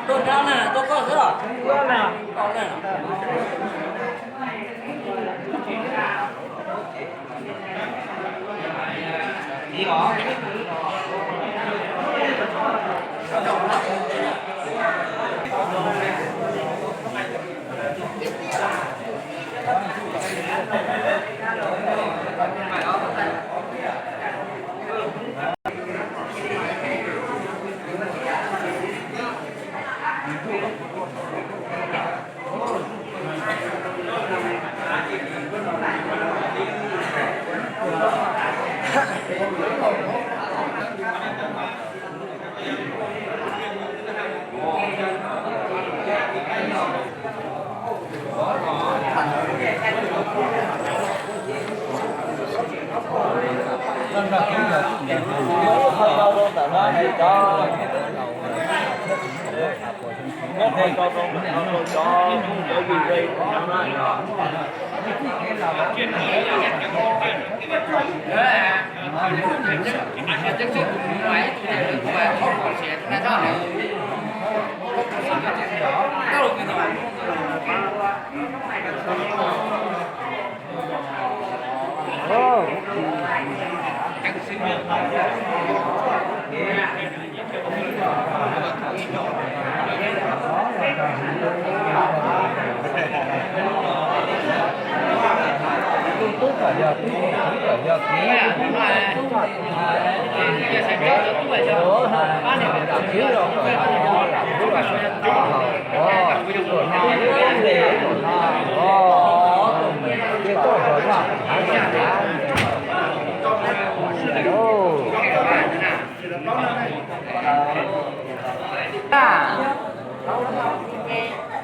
Tuaj nrab na, tuaj koj xwb os.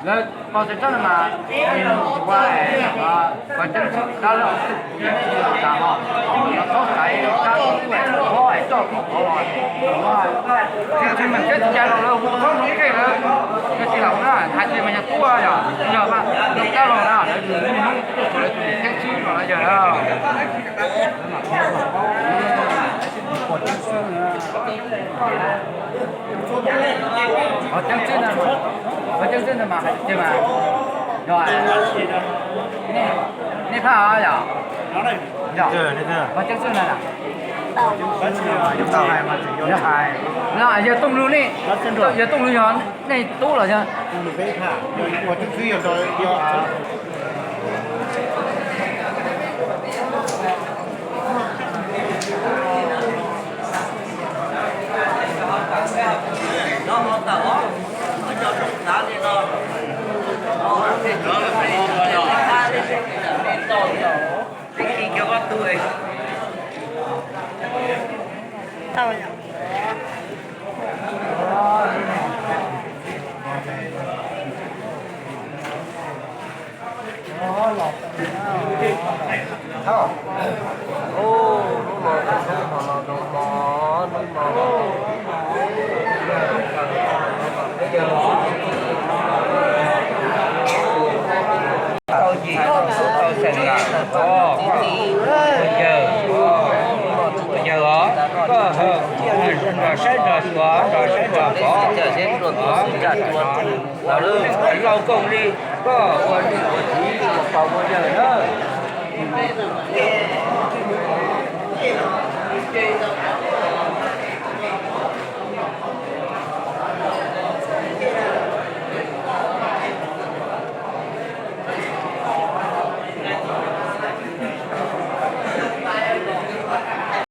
Lawv pos tsev txawj mas ua kom ceeb xwb dab lawm, tas ho los txhob xaiv dab lub es txhob es coj kom qhov los ceeb xwb mas ceeb xwb cas los lawv hu txhob hnov kej lawm, yog tsis lam na hais tias mas yog tuaj yog yog dab los na lawv tus hnub tuaj txog lawv tus ceeb xwb no yog. Qhov ceeb xwb no, qhov ceeb xwb no mas hais tias mas yog nej, nej phaj yom, yog qhov ceeb xwb no na. No yog Tooj Lug ne, yog Tooj Lug yog nej tub los yog? Tau yom. Tau yim tau xeem lam tau pov, yawg, yawg os, koj nrog saib nrog xyuas nrog saib nrog pov, lauj koom li koj ua niam ua txiv ua pog ua yawg na.